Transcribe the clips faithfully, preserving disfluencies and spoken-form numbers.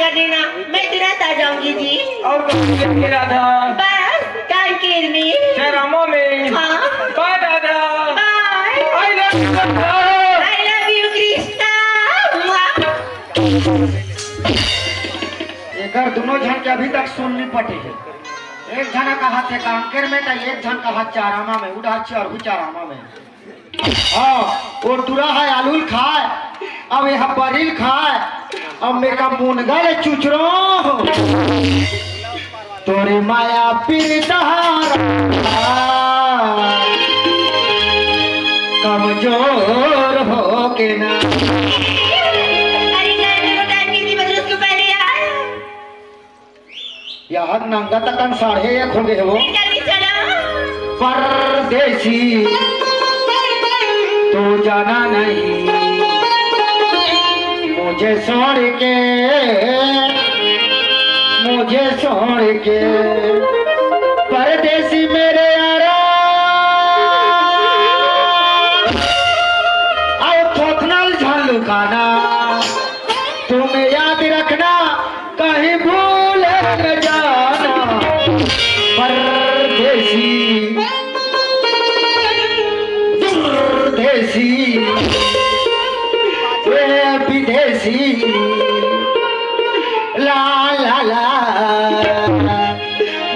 कर देना, मैं तुरंत आ जाऊंगी जी। और कहाँ जाएंगे राधा? बस कांकेर में। चारामा में? हाँ। बाय राधा। बाय। I love you Radha. I love you Krishna. वाह। एकर दोनों झन के अभी तक सुन नहीं पटे हे। एक झन कहा थे कांकेर में, तो एक झन कहा चारामा में, उड़ा चढ़ू चारामा में। हाँ, वो टुरा हे आलू ल खाय, अब ये बरी ल खाय, अब मेर का मुनगा ले चुचरो। तोरे माया पीर तहार कमजोर हो के ना। अरे जाने वो टाइम कितनी बजे, उसको पहले यार। यार नंगा तकन साढ़े एक हो गए हो। जल्दी चलो। परदेसी, तू जाना नहीं मुझे छोड़ के, मुझे छोड़ के। परदेसी मेरे यारा, आओ थोथना ल झन लुकाना, तुम याद रखना, कहीं भूल न जाना। परदेसी, दुर्देसी, वे विदेशी, ला ला ला,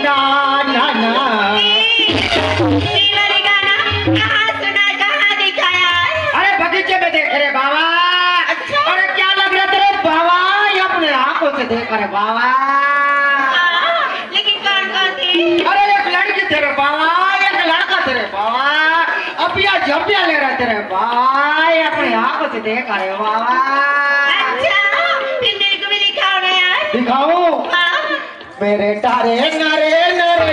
ना ना ना। ये वाली गाना कहाँ सुना, कहाँ दिखाया है? अरे बगीचे में देख रे बाबा। अच्छा। अरे क्या लग रहा तेरे बाबा, ये अपने आंखों से देख रे बाबा। हाँ, लेकिन कौन कौन थी? अरे एक लड़की थे रे बाबा, एक लड़का थे रे बाबा, अपिया जपिया ले रहे थे रे बाबा, ये अपने आंखों से देख रे बाबा। अच्छा, फिर मेरे को भी दिखाओ ना यार। दिखाऊं? हाँ। मेरे तारे नरे नरे,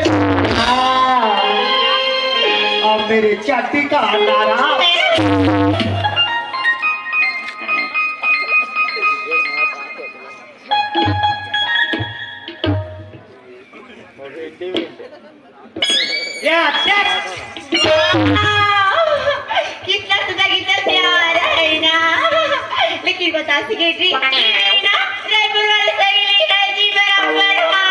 हाँ, अब मेरे चाटी का नारा। या, देख। कितना सुंदर, कितना प्यारा है ना। लेकिन बता, सेक्रेटरी, ये ना रायपुर वाले सहेली है जी, बराबर, हाँ।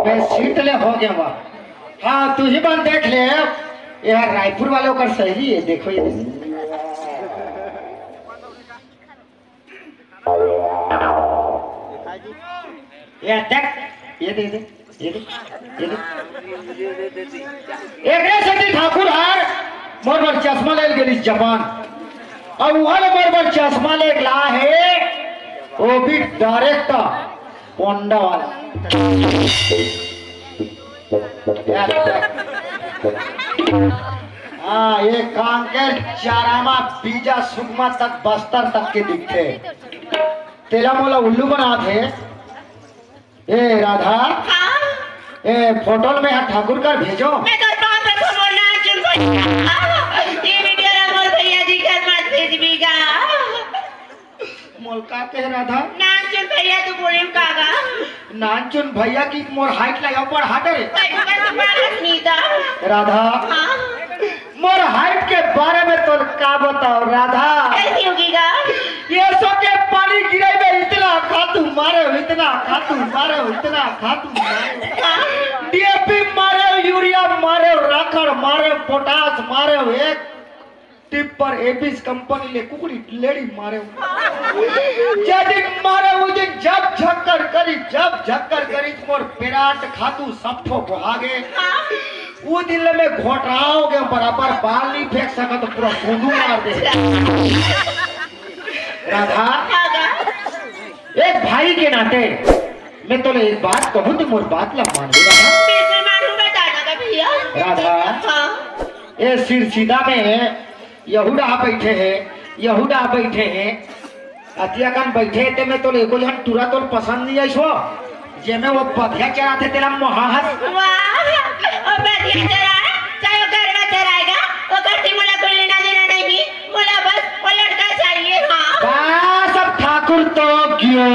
मैं सीट ले हो गया बा। हाँ, तू ही बन देख ले। ये रायपुर वालों का सहेली है, देखो ये। ये देख, ये दे दे, ये दे, ये दे। एकरे सेती ठाकुर हर मोर बर चश्मा ले गेलिस जापान। अब उहल मोर बर चश्मा ले ला हे, वो भी डायरेक्ट पोंडा वाला। हाँ, ये कांकेर चारामा बीजा सुकमा तक बस्तर तक के दिखथे। तेला मोला उल्लू बनाथे। ए राधा, हाँ? ए फोटो में हा ठाकुर कर भेजो। मैं तो बाप रखो मोर नानचुन भैया। ये वीडियो ला मोर भैया जी कर मत भेजबीगा। मोल का कहे राधा? नानचुन भैया तू बोले कागा? नानचुन भैया की मोर हाइट लगा ऊपर हाथ रे। भाई, मैं तो बाहर नहीं था। राधा। हाँ? मोर हाइट के बारे में तोर का बताओ राधा? कैसी होगी गा? ये सो के पानी गिरे में इतना खातू मारे, इतना खातू मारे, इतना खातू मारे। डीएपी मारे, यूरिया मारे, राखड़ मारे, पोटास मारे, एक टिप्पर एबिस कंपनी ले कुकड़ी लेड़ी मारे। जे दिन मारे वो दिन जब झक्कड़ करी, जब झक्कड़ करी, मोर पेराट खातू सब ठो बोहा गे। वो दिन ले मैं घोटराव गे, बराबर बाल नहीं फेंक सकत, पूरा फूंदू मार दे। राधा, एक भाई के नाते मैं तोले एक बात कहूँ, तो मोर बात ला मान ले राधा। बिल्कुल मानूं, बता ना भैया। राधा, हाँ। ए सिरसीदा में यहूदा बैठे हे, यहूदा बैठे हे, अतिया कन बैठे हे, ते में तोले एको झन टूरा तोल पसंद नहीं आइस हो, जेमे वो बधिया चराथे तेला मोहाहस। वाह, वो बधिया चराए, चाहे वो घर में चराएगा, वो घर से मोला कोई लेना देना नहीं, मोला बस वो लड़का चाहिए, हाँ। बस अब ठाकुर तो गियो।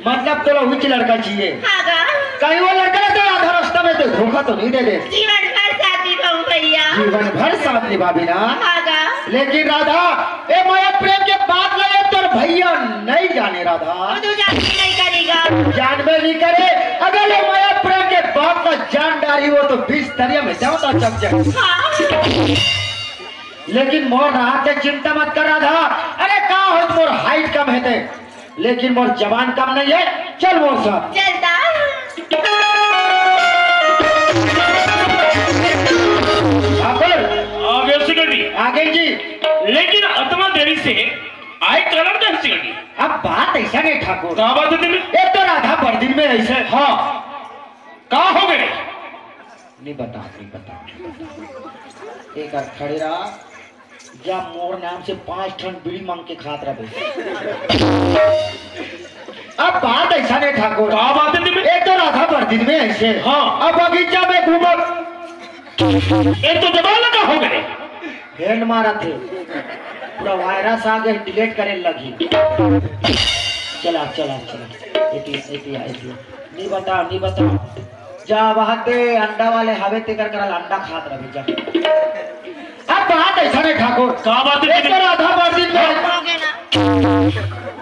मतलब तोला उहिच लड़का चाहिए। हाँ गा। कहीं वो लड़का ना तो आधा रास्ता में तो धोखा तो नहीं दे दे। जीवन भर साथ निभाऊं भैया। जीवन भर साथ निभाबी ना। हाँ गा। लेकिन राधा, ए मया प्रेम के बात ला ए तोर भैया नहीं जाने राधा। वो तो जानबे नहीं करेगा। जानबे नहीं करे। अगर ए मया प्रेम के बात ला जान डारी हो तो बीच दरिया में जाओ तो चक चक। हाँ। लेकिन मोर रात के चिंता मत कर राधा। अरे का हो मोर हाइट कम है ते। लेकिन मोर जबान कम नहीं है। चल मोर साथ। चलता। ठाकुर। आगे सिकंडी। आगे जी। लेकिन अतना देरी से आए कारण का सिकंडी। अब बात ऐसा नहीं ठाकुर। का बात है तेरी? एक तो राधा बरदिन में ऐसे। हाँ। का हो गए? नहीं बता, नहीं बता। एक बार खड़े रहा। जब मोर नाम से पांच ठन बीड़ी मांग के खात रहे। अब बात ऐसा नहीं ठाकुर। का बात है तेरी? एक तो राधा बरदिन में ऐसे। हाँ। अब बगीचा में घूमत। एक तो जबान लगा हो गए। हेड मारा थे। पूरा वायरस आ गए, डिलीट करे लगी। चला, चला, चला। एती, एती, एती। नहीं बताओ, नहीं बताओ। जा वहां दे अंडा वाले हवे तेकर करल अंडा खात रहे जा। अब बात ऐसा नहीं ठाकुर। का बात है? एक तो राधा बरदिन में।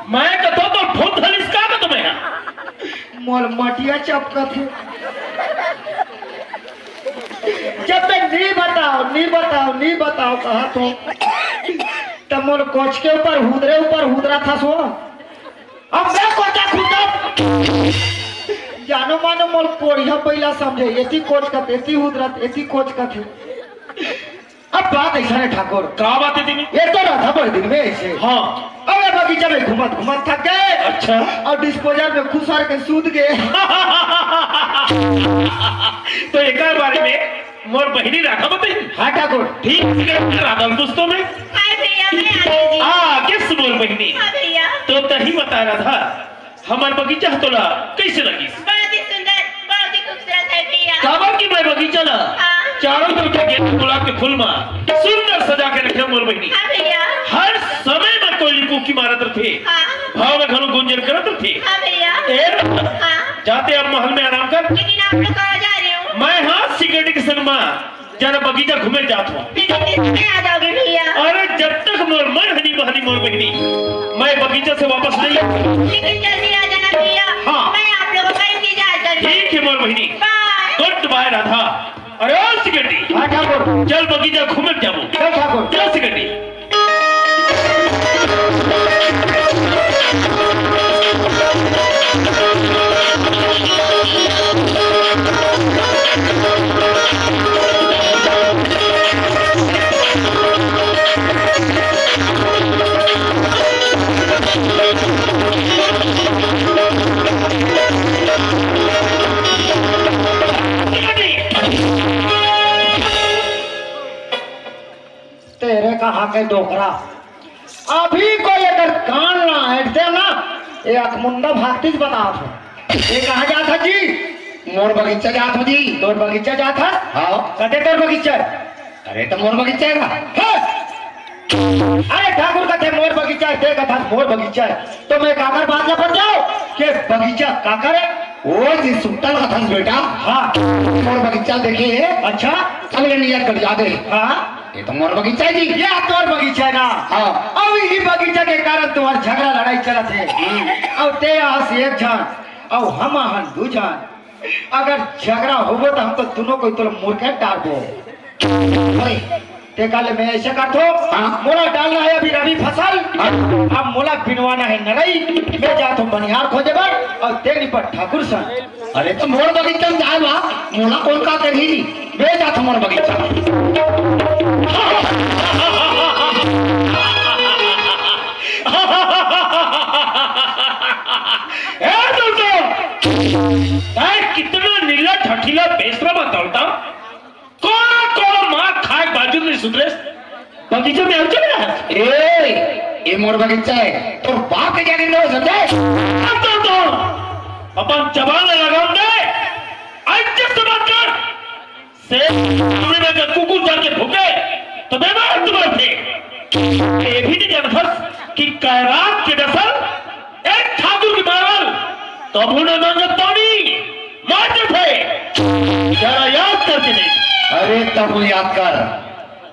मैं कतो तो भूत हलिस का मैं तुम्हें? मोर मटिया चपकत है। जब मैं नहीं बताओ, नहीं बताओ, नहीं बताओ कहा तो, तब मोर कोच के ऊपर हुदरे ऊपर हुदरा था सो। अब मैं कोचा खुदा जानो मानो मोर कोढ़िया पहिला समझे, एती कोच कथे, एती हुदरत, एती कोच कथे। अब बात ऐसा है ठाकुर। का बात है तेरी? ये तो राधा बरदिन में ऐसे। हाँ। अब ये बगीचा में घूमत घूमत थक गए। अच्छा। और डिस्पोजल में खुसर के सूत गए। तो एक बारे में मोर बहिनी राधा बताई। हाँ ठाकुर। ठीक है, राधा दोस्तों में। हाय भैया, मैं आ गई जी। आ, किस मोर बहिनी? हाँ भैया। तो तही बता राधा, हमर बगीचा ह तोला कैसे लगिस? बहुत ही सुंदर, बहुत ही खूबसूरत है भैया। काबर कि मैं बगीचा ला हाँ। चारों तरफ के गेंदा गुलाब के फूल मा सुंदर सजा के रखे मोर बहिनी। हाँ भैया। हर समय में कोयली कूकी मारत रथे। हाँ। भाव में घणो गुंजन करत रथे। हाँ भैया। ए, हाँ। जाते अब महल में आराम कर। लेकिन आप लोग कहाँ जा रहे हो? मैं हाँ सिकंडी के संग मा जरा बगीचा घूमे जात हूँ। लेकिन किस समय आ जाओगे भैया? अरे जब तक मोर मन हनी बहनी मोर बहिनी, मैं बगीचा से वापस नहीं आऊँ। लेकिन जल्दी आ जाना भैया। हाँ। मैं आप लोगों का इंतजार कर रही हूँ। ठीक है मोर बहिनी। बाय। गुड बाय राधा। अरे ओ सिकंडी। हाँ ठाकुर। चल बगीचा घूमे जाबो। चल ठाकुर। चल सिकंडी। तेरे कहा के डोकरा, अभी कोई अगर कान ना ऐंठते ना, ये अखमुंडा भागतीस बतात हो। ये कहाँ जात है जी? मोर बगीचा जात हो जी। तोर बगीचा जात है? हाँ। कते तोर बगीचा है? अरे तो मोर बगीचा है ना। हाँ। अरे ठाकुर कथे मोर बगीचा है, ते कथा मोर बगीचा है। तो मैं काकर बात ला बन जाओ कि बगीचा काकर है? ओ जी सुतल कथस बेटा। हाँ। मोर बगीचा देखे है? अच्छा। चल ये नियत कर जा दे। हाँ। ये तो मोर बगीचा है जी। ये तोर बगीचा है ना? हाँ। अब इही बगीचा के कारण तुम्हार झगड़ा लड़ाई चलत है। हम्म। अब ते आस एक झन, अब हम आहन दू झन। अगर झगड़ा होबो तो हम तो दोनों को तोला मुड़ के डारबो। भाई, ते काले मैं ऐसे करथो, हाँ। मोला डालना है अभी रबी फसल, हाँ। अब मोला बिनवाना है नरई, मैं जाथो बनिहार खोजे बर, और तेरी पर ठाकुर सन। अरे तो मोर बगीचा में जाए बा, मोला कौन का करही? मैं जाथो मोर बगीचा। ए दोस्तों, तैं कितना नीला ठठीला बेसरा बतावता। कोन कोन मार खाए बाजू नहीं सुधरे। बगीचा में आउ चले रहा। ए, ये मोर बगीचा है। तोर बाप के जाने लो समझे? अब तो, तो अपन जबान लगाम दे। आज से बात कर। से सामने में अगर कुकुर जाके भूके तो बेमार तुम्हारे थे। ये भी नहीं जानता कि कैरात के नस्ल एक ठाकुर की मारल तो अभू ने मांगत पानी। बात थे, जरा याद करके देख। अरे तब याद कर।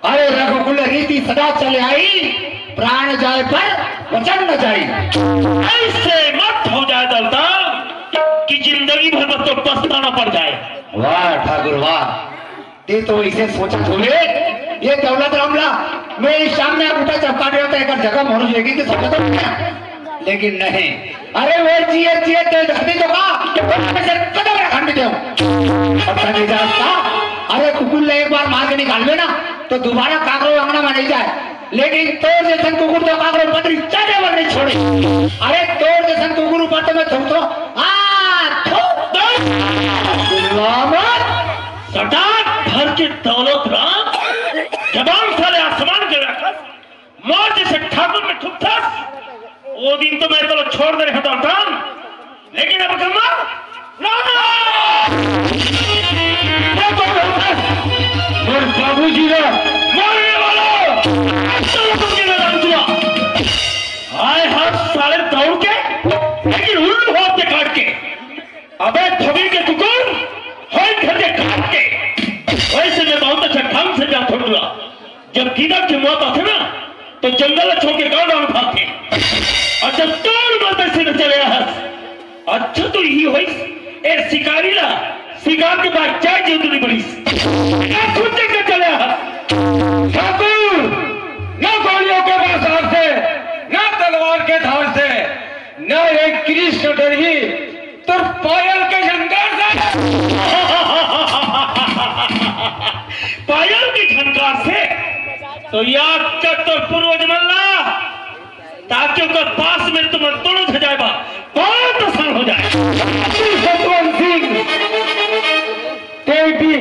अरे रघुकुल रीति सदा चले आई, प्राण जाए पर वचन न जाई। ऐसे मत हो जाए दलता कि जिंदगी भर बस तो पछताना पड़ जाए। वाह ठाकुर वाह, ते तो इसे सोचा थोड़े। ये दौलत रामला, मैं इस शाम में बूटा चपका दे तो एक जगह मर जाएगी कि समझ तो नहीं। लेकिन नहीं, अरे वो जिए जिए ते धरती तो का, तो मैं से कदम रखन दे दो। पता नहीं जाता। अरे कुकुर ले एक बार मार के निकाल में ना, तो दोबारा काकरो अंगना में नहीं जाए। लेकिन तोर जैसन कुकुर तो काकरो पतरी चाटे पर नहीं छोड़े। अरे तोर जैसन कुकुर ऊपर तो मैं थूक दो। आ, थूक दो। चिल्ला मत। सटाक भर के दौलत राम, जबान साले आसमान के रखस, मोर जैसे ठाकुर में थूकथस, वो दिन तो मैं तो छोड़ दे रहा था काम, लेकिन अब कहूँगा, ना, ना, ना, ना, मोर बाबूजी ना, मरने वाला, आज तो तुम के नाम दुआ। आए हर साले दौड़ के, लेकिन उल्लू हाथ के काट के। अबे धोबी के कुकुर, होई घर के काट के। वैसे मैं बहुत अच्छा ढंग से जा थोड़ा। जब गिदड़ के मौत आथे ना, तो जंगल छोड़ के गांव गांव भागथे। और जब तोर मत से न चले रहस, अच्छा तो यही होइस, ए शिकारी ला शिकार के बाद चाय जरूरी पड़िस। ना खुद के चले रहस। ठाकुर, ना गोलियों के बरसात से, ना तलवार के धार से, ना एक कृष्ण डरही तोर पायल के झनकार से। पायल के झनकार से। तो याद कर तोर पूर्वज मन ला, ताकि ओकर पास में तुम दोनों झ जाए बा, बहुत आसान हो जाए। सतवंत सिंह, ते भी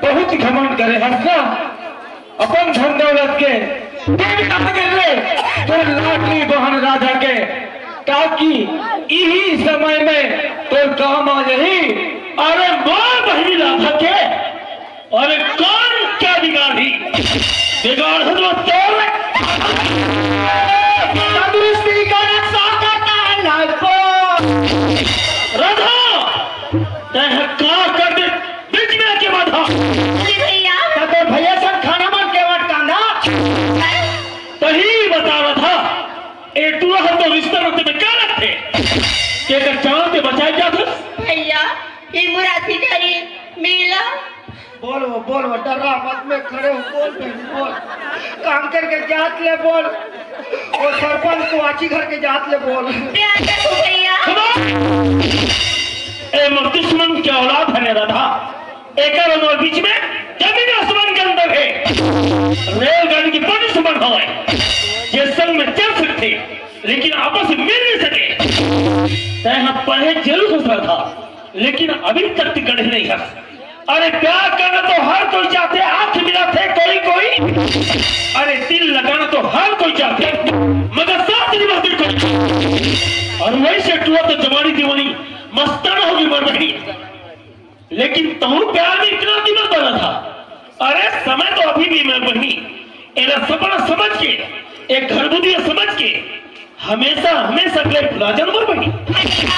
बहुत घमंड करे हस ना। अपन धन दौलत के देवी दान कर ले, तोर लाडली बहन राधा के, ताकि इही समय में तोर काम आ जाही। अरे मोर बहिनी राधा के, अरे कौन क्या बिगाड़ी, बिगाड़ हो तो तोर तंदुरुस्ती का नक्शा करता है लाल को। राधा, तैं का कर दे बीच में आके बाधा। अरे भैया। त तोर भैया सन खाना मन के वाट कांदा। तही बता रहा था, ए टूरा हम तो रिश्ता रखते में क्या रखते? के कर चांद के बचाए क्या था? भैया, ये मुरासी करी मिला। बोल वो, बोल वो, डर्रा मत, मैं खड़े हूँ, बोल बहनी, बोल। काम करके जात ले बोल, वो सरपंच को आची घर के जात ले बोल। प्यार से तू भैया। सुनो, ए मोर दुश्मन के औलाद है राधा। एकर और बीच में जमीन आसमान के अंतर है। रेलगाड़ी की पटरी समान हवा है, जे संग में चल सकते, लेकिन आपस में मिल नहीं सके। तैं हम पढ़े जरूर हंस रहा था, लेकिन अभी तक गढ़े नहीं हंस। अरे प्यार करना तो हर कोई चाहते, आंख मिलाते कोई कोई। अरे दिल लगाना तो हर कोई चाहते, मगर साथ निभाते कोई। और वैसे टूरा तो जवानी दीवानी मस्ताना होगी मर बहनी। लेकिन तहु प्यार में इतना दिमाग वाला था। अरे समय तो अभी भी मर बहनी। एला सपना समझ के, एक घरबुदिया समझ के, हमेशा, हमेशा के लिए भुला जान मोर बहिनी। अच्छा,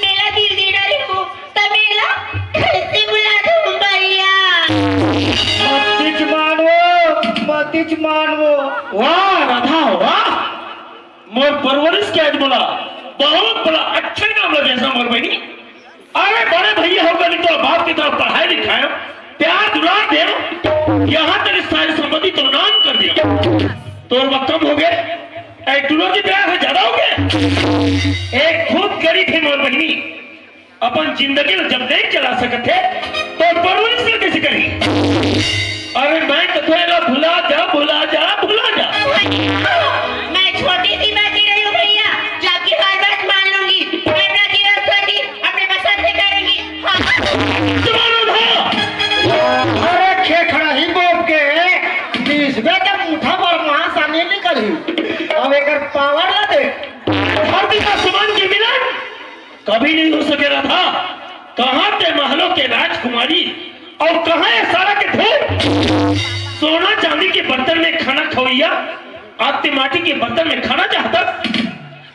मेला दिल दे डारे हो, त मेला कैसे भुला दूं भैया? मत तिच मानवो, मत तिच मानवो। वाह राधा वाह, मोर परवरिश के आज बोला, बहुत बड़ा अच्छा नाम लगे मोर बहिनी। अरे बड़े भैया होकर तो बाप की तरह पढ़ाई लिखाए, प्यार दुलार दे, यहाँ तक सारी संपत्ति तो नाम कर दिया। तोर वह कम हो गए, ए टूरा के प्यार है ज्यादा हो गए। एक खुद गरीब है मोर बहिनी, अपन जिंदगी में जब नहीं चला सकते तो परवरिश में कैसे करी? अरे मैं तो तेरा भुला जा, भुला जा, भुला जा। मैं छोटी सी बात ही रही हूँ भैया, जो आपकी हर बात मान लूंगी। मैं अपना जीवन साथी अपने पसंद से करूंगी। हाँ। जवान हो। अरे खेखड़ा ही बोल के बीस बे के मुठा पर महासानी निकली। अब एकर पावर ला दे। धरती का आसमान के मिलन कभी नहीं हो सके राधा। कहाँ ते महलों के राजकुमारी और कहाँ है सारा के धूप? सोना चांदी के बर्तन में खाना खवैया, आज ते माटी के बर्तन में खाना चाहता।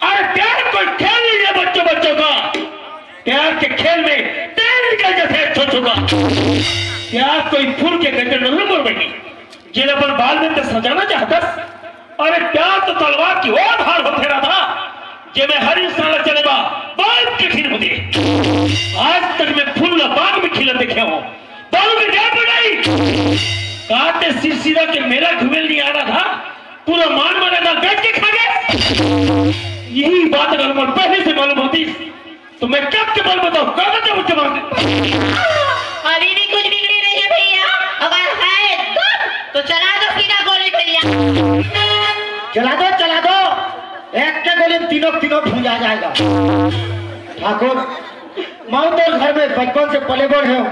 अरे प्यार कोई खेल नहीं है बच्चों, बच्चों का। प्यार के खेल में तेल निकल जाथे एक ठो छुरा। प्यार कोई फूल के गजर नइ हे मोर बहिनी, जेला अपन बाल में ते सजाना चाहथस। अरे प्यार तो तलवार के ओ धार होथे राधा, जेमे हर इंसान ला चले बर बहुत कठिन होथे। आज तक मैं फूल ला बाग में खिलत देखे हंव, बाग में जाय पड़ही। का ते सिरसिरा के मेला घूमे नइ आय राधा, पूरा मान मर्यादा बेच के खा गे। यही बात अगर मोला पहले से मालूम होतिस, तो मैं कब के बल बताऊं, कब के बल जमा। अभी भी कुछ बिगड़ी नहीं है भैया, अगर है दुख तो चला दो सीधा गोली भैया। चला दो, चला दो, एक के गोली में तीनों, तीनों भूंजा जाएगा। ठाकुर, मैं तोर घर में बचपन से पले बढ़े हंव,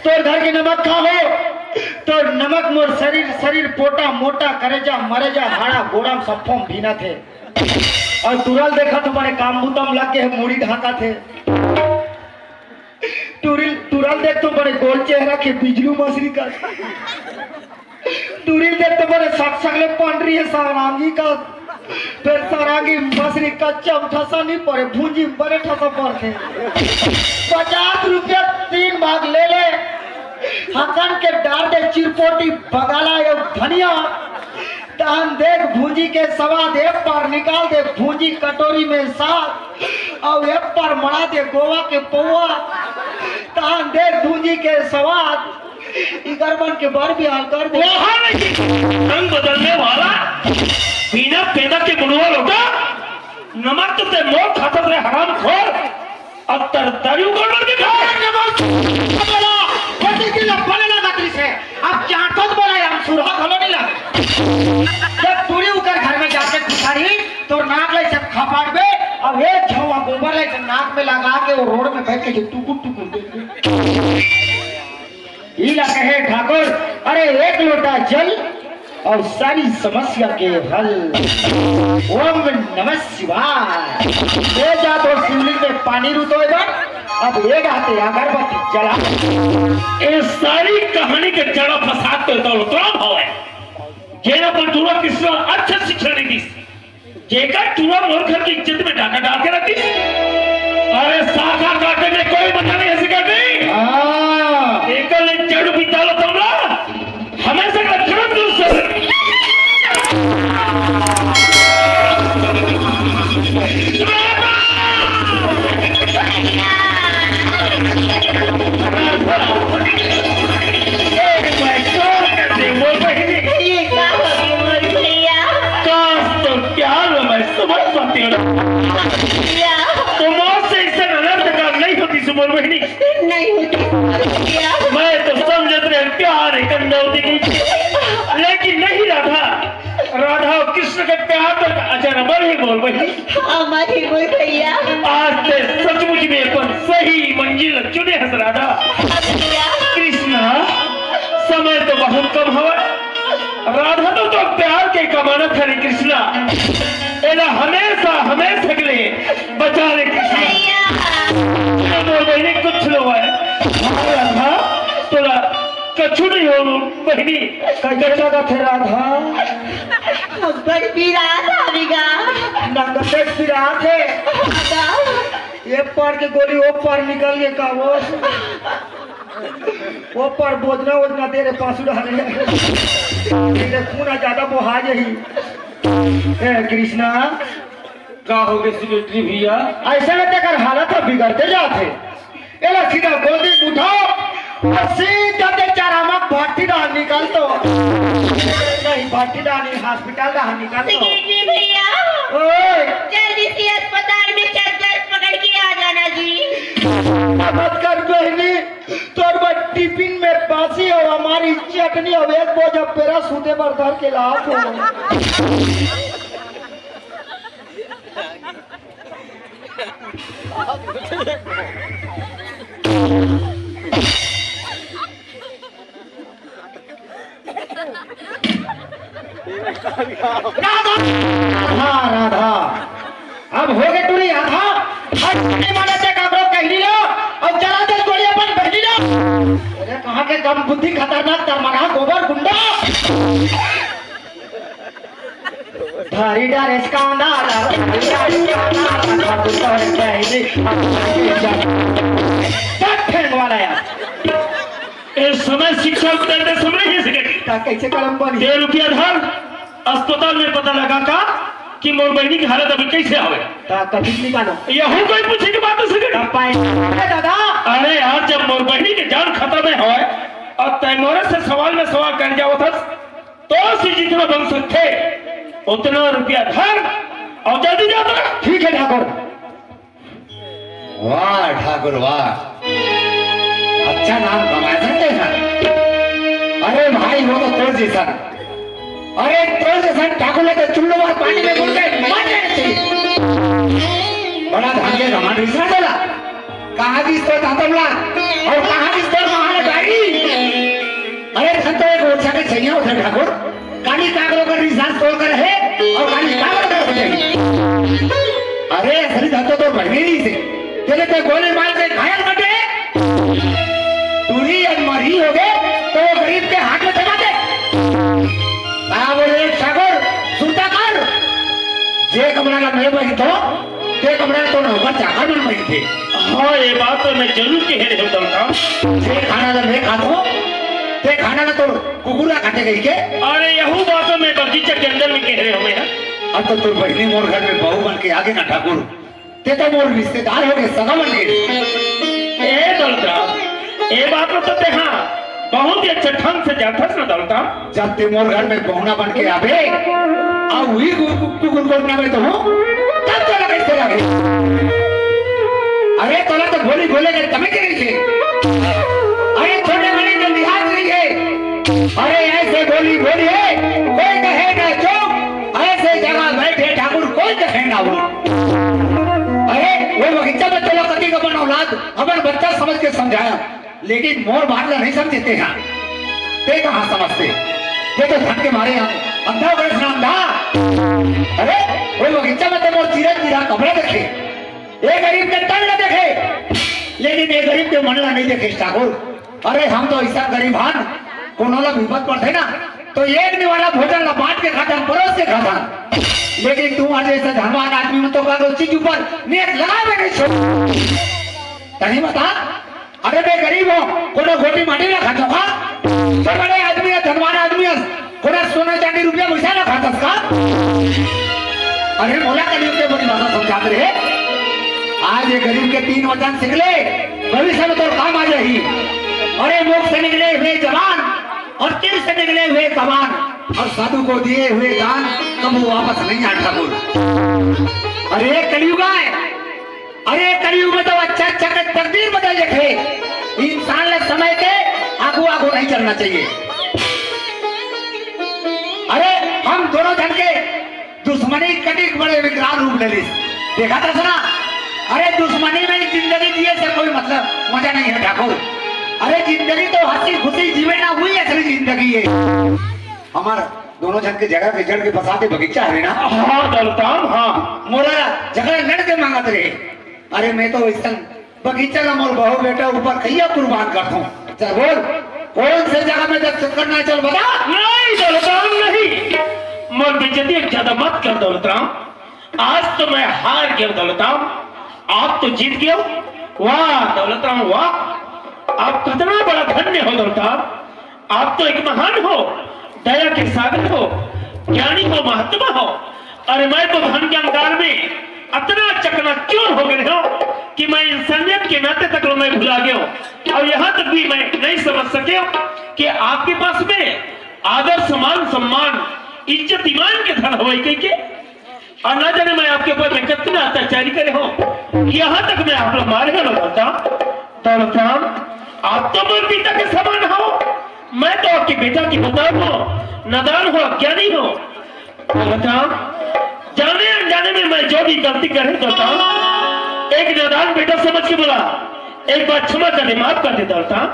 तोर घर के नमक खाहूं, तोर नमक मोर शरीर, शरीर पोटा मोटा, करेजा मरेजा, हाड़ा गोड़ा में सब फॉर्म भीना थे। अउ टुरा ल देखत हंव बड़े काम बुता म लग गे हे, मुड़ी ढांकत हे। टुरी ल, टुरा ल देखत हंव बड़े गोल चेहरा के बिजलू मछरी का। टुरी ल देखत हंव बड़े सक सक ले पंडरी हे सरांगी का। फेर सरांगी मछरी कच्चा म ठसा नइ परे, भूंजी म बड़े ठसा परथे। पचास रुपया तीन भाग ले ले, हकन के डार दे चिरपोटी बगाला अउ धनिया। तहन देख भूंजी के सवाद, एक बार निकाल दे भूंजी कटोरी में साग, अउ एक बार मड़ा दे गोवा के पौवा। तहन देख भूंजी के सवाद, इकर मन के बर बिहाल कर दे। वहाँ में रंग बदलने वाला, बिना पैदा के बुढ़वा लोटा, नमक तो ते मोर खाता रे हरामखोर। अब तर दारू गड़बड़ के खा। ए, नमक बोला, पति की लपने लगा तेरी से। अब चाटत बोला, हम सुरहा घलो नहीं लगा। जब टुरी उकर घर में जाके घुसारी, तो नाक ले सब खपाट बे, अब एक झौवा गोबर ले सब नाक में लगा के वो रोड में बैठ के जो टुकुर टुकुर देखे। इला कहे ठाकुर, अरे एक लोटा जल अउ सारी समस्या के हल। ओम नमः शिवाय। ले जा तो शिवलिंग में पानी रुतोय बर, अब ये जाते अगरबत्ती जला। ए सारी कहानी के जड़ फसाद तो एता उतरा भाव हे, जेन अपन टुरा कृष्णा अच्छा शिक्षा नहीं दिस। जेकर टुरा मोर घर के इज्जत में डाका डाल के रखिस। अरे शाखा काटे में कोई मजा नहीं है, सिकट नहीं। हाँ। एकर ले जड़ बिता लो तुमला। हमेशा का धर्म दूसर। ए, मैं क्या करते मोर बहिनी? ये का हो गया मोर भैया? काश तो प्यार में मैं समझ पाती हूँ। भैया। तो मौत से इससे अनर्थ काम नहीं होती सु मोर बहिनी। नहीं होती भैया। मैं तो समझत रहे प्यार एक अंडा होती की, लेकिन नहीं राधा। राधा और कृष्ण के प्यार तक अजर अमर ही मोर बहिनी। हमारी बोल भैया। आज ते सचमुच में अपन सही मंजिल चुने हस राधा। भैया। कृष्णा, समय तो बहुत कम हवा। राधा तो, तो प्यार के कमाना था रे कृष्णा। एला हमेशा, हमेशा के लिए बचा ले कृष्णा। भैया। ये बोल बहिनी कुछ लो है। हाँ राधा, तोला कछु नहीं हो बहिनी। कैसे लगा थे राधा? बड़ पीरा था बिगा। नंगत पीरा थे। बताओ। ये पार के गोली वो पार निकल के का वो, वो पार बोजना वोजना दे रे पासुड़ा ने। तेरे खून आ ज्यादा बोहा यही। ए कृष्णा। का हो गए सेक्रेटरी भैया? ऐसा लगता कर हालत तो बिगड़ते जाते। एला सीधा गोदी उठाओ और सीधा ते चारामा भट्टी डाल निकाल दो। नहीं, भट्टी डाल नहीं, हॉस्पिटल डाल निकाल दो। सेक्रेटरी भैया, ओए। जल्दी से अस्पताल में चक्कर पकड़ के आ जाना जी। मत कर बहनी, तोर बर टिफिन में बासी और हमारी चटनी और एक बोझा पेरा सूते पर धर के लात हो। राधा, राधा, अब हो गे टूरी आधा। अब नहीं माने ते काकरो कहली लो, अब चला दे गोली अपन बहनी लो। अरे कहाँ के कम बुद्धि खतरनाक तरमगा गोबर गुंडा। धारी डारे स्कांदा, धारी डारे स्कांदा, धारी डारे स्कांदा। फेंक वाला यार। ए समय शिक्षा उतर दे समय ही से कटी। का कैसे कलम बनी? दे रुपया धर, अस्पताल में पता लगा का कि मोर बहिनी के हालत अभी कैसे हवे? का कभी निकालो। यहू कोई पूछे के बात से कटी। का पाए? अरे दादा। अरे यार, जब मोर बहिनी के जान खतरा में हवे और तय मोरे से सवाल में सवाल कर जाओ था, तो से जितना बन सकते उतना रुपया धर और जल्दी जा तो। ठीक है ठाकुर। वाह ठाकुर वाह, अच्छा नाम कमाए सकते हैं। अरे भाई वो तो तोर जैसा, अरे तोर जैसा ठाकुर ले तो चुल्लू मार पानी में बुड़ के मर जाना चाहिए। बड़ा धन के घमंड रिश्ता चला, कहाँ की इस पर तातमला और कहाँ की इस पर महान डायरी। अरे धन तो एक ओछा के छैया होथे ठाकुर, काली काकरो कर रिसास तोड़ कर है और काली काकरो कर हो जाएगी। अरे असली धन तो तोर बहिनी नहीं से, तेरे तो गोली मार के घायल कर दे। टूरी अगर मरी हो गए तो वो गरीब के हाथ में थमा दे। का बोले ठाकुर, सुनता कर, जे कमरा का मैं बहितो, ते कमरा तो नौकर चाकर मन बहिते। हाँ, ये बात तो मैं जरूर कह रहे होता था। जे खाना ला मैं खातो, ते खाना ला तो कुकुरा खाते गई के। अरे यहू बात तो मैं बगीचा के अंदर में कह रहे हूँ मैं। अब तो तोर बहिनी मोर घर में बहू बन के आगे ना ठाकुर, ते तो मोर रिश्तेदार हो गए, सगा बन गए। ए दौलता, ए बात तो ते हाँ बहुत ही अच्छा ढंग से जानथस ना दौलता। जब ते मोर घर में बहुना बन के आबे, आ वही कु-, कु-, कुकुर को ना मैं तो हूँ, तब तो लगे से लगे। अरे तोला तो बोली बोले के तमे के नहीं थे। अरे छोटे बड़े के लिहाज नहीं है। अरे ऐसे बोली बोली है, कोई कहे ना चुप, ऐसे जगह बैठे ठाकुर कोई कहे ना वो। अरे वो बगीचा में तोला कति का अपन औलाद, अपन बच्चा समझ के समझाया, लेकिन मोर बात ला नहीं समझते हैं। ते कहाँ समझते? ये तो धन के मारे हम अंधा हो गए, अंधा। अरे वो बगीचा में तो मोर चीरा चीरा कपड़ा देखे, ये गरीब के तन ला देखे, लेकिन ये गरीब के मन ला नहीं देखे ठाकुर। अरे हम तो ऐसा गरीब हन, कोनो ला विपद पड़थे ना, तो एक निवाला भोजन ला बांट के खाथन, परोस के खाथन। लेकिन तू आज ऐसा धनवान आदमी में तो कागज चीज ऊपर नेट लगावे नहीं छोड़। तनी बता, अरे मैं गरीब हूँ, कोनो गोटी माटी ना खाथो का? तो बड़े आदमी है, धनवान आदमी है, थोड़ा सोना चांदी रुपया पैसा ना खाथस का? अरे मोला कलयुग के बड़ी भाषा समझात रहे। आज ये गरीब के तीन वचन सीख ले, भविष्य में तो काम आ जाही। अरे मुख से निकले हुए जबान और तीर से निकले हुए कमान और साधु को दिए हुए दान कब वो वापस नहीं आ ठाकुर। अरे कलयुग है, अरे कलयुग में तो अच्छा अच्छा के तकदीर बदल देथे। इंसान ला समय के आगू आगू नहीं चलना चाहिए। अरे हम दोनों जन के दुश्मनी कतिक बड़े विकराल रूप ले लिस। देखा था सुना? अरे दुश्मनी में जिंदगी जिए से कोई मतलब मजा नहीं है ठाकुर। अरे जिंदगी तो हंसी खुशी जीवे ना, वही असली जिंदगी है। हमारा दोनों जन के झगड़ा के जड़ के बसा के बगीचा है ना। हाँ दौलताम, हाँ। मोला झगड़ा लड़ के मांगत रहे। अरे मैं तो वैसन बगीचा ला मोर बहू बेटा ऊपर कहिया कुर्बान कर दूं। चल बोल, कौन से जगह में दस्तखत करना है, चल बता। नहीं दौलताम नहीं, मोर बेइज्जती ज्यादा मत कर दौलताम। आज तो मैं हार गया दौलताम, आप तो जीत गए। वाह दौलताम वाह, आप कितना बड़ा धन्य हो दौलताम। आप तो एक महान हो, दया के सागर हो, ज्ञानी हो, महात्मा हो। अरे मैं तो धन के अंगार में अतना चकनाचूर हो गए हो कि मैं इंसानियत के नाते तक लो मैं भुला गया हूँ। और यहाँ तक भी मैं नहीं समझ सके हूँ कि आपके पास में आदर, सम्मान, सम्मान, इज्जत, ईमान के धन हो के, के और ना जाने मैं आपके ऊपर में कितना अत्याचारी करे हो, यहाँ तक मैं आप लोग मारे हो दौलताम। दौलताम, आप तो मोर पिता के समान हो, मैं तो आपके बेटा की बताऊं हो, नादान हो, अज्ञानी हो। दौलताम, जाने अनजाने में मैं जो भी गलती करे दौलताम, एक नादान बेटा समझ के बोला, एक बार क्षमा कर दे, माफ कर दे दौलताम।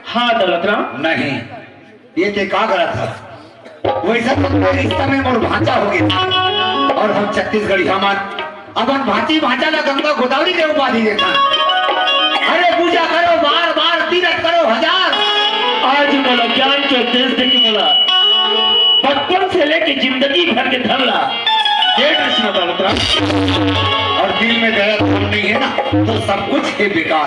हाँ दौलतराम। नहीं, ये ते का गलत है? वैसा तो मेरे रिश्ता में मोर भांचा हो गया। और हम छत्तीसगढ़ी हमन अपन भांची भांचा ला गंगा गोदावरी के उपाधि देथन। अरे पूजा करो बार बार, तीरथ करो हजार। आज मोला ज्ञान के उपदेश दे के मोला बचपन से लेके जिंदगी भर के धन ला ये कृष्ण भगवान। और दिल में दया धर्म नहीं है ना, तो सब कुछ है बेकार।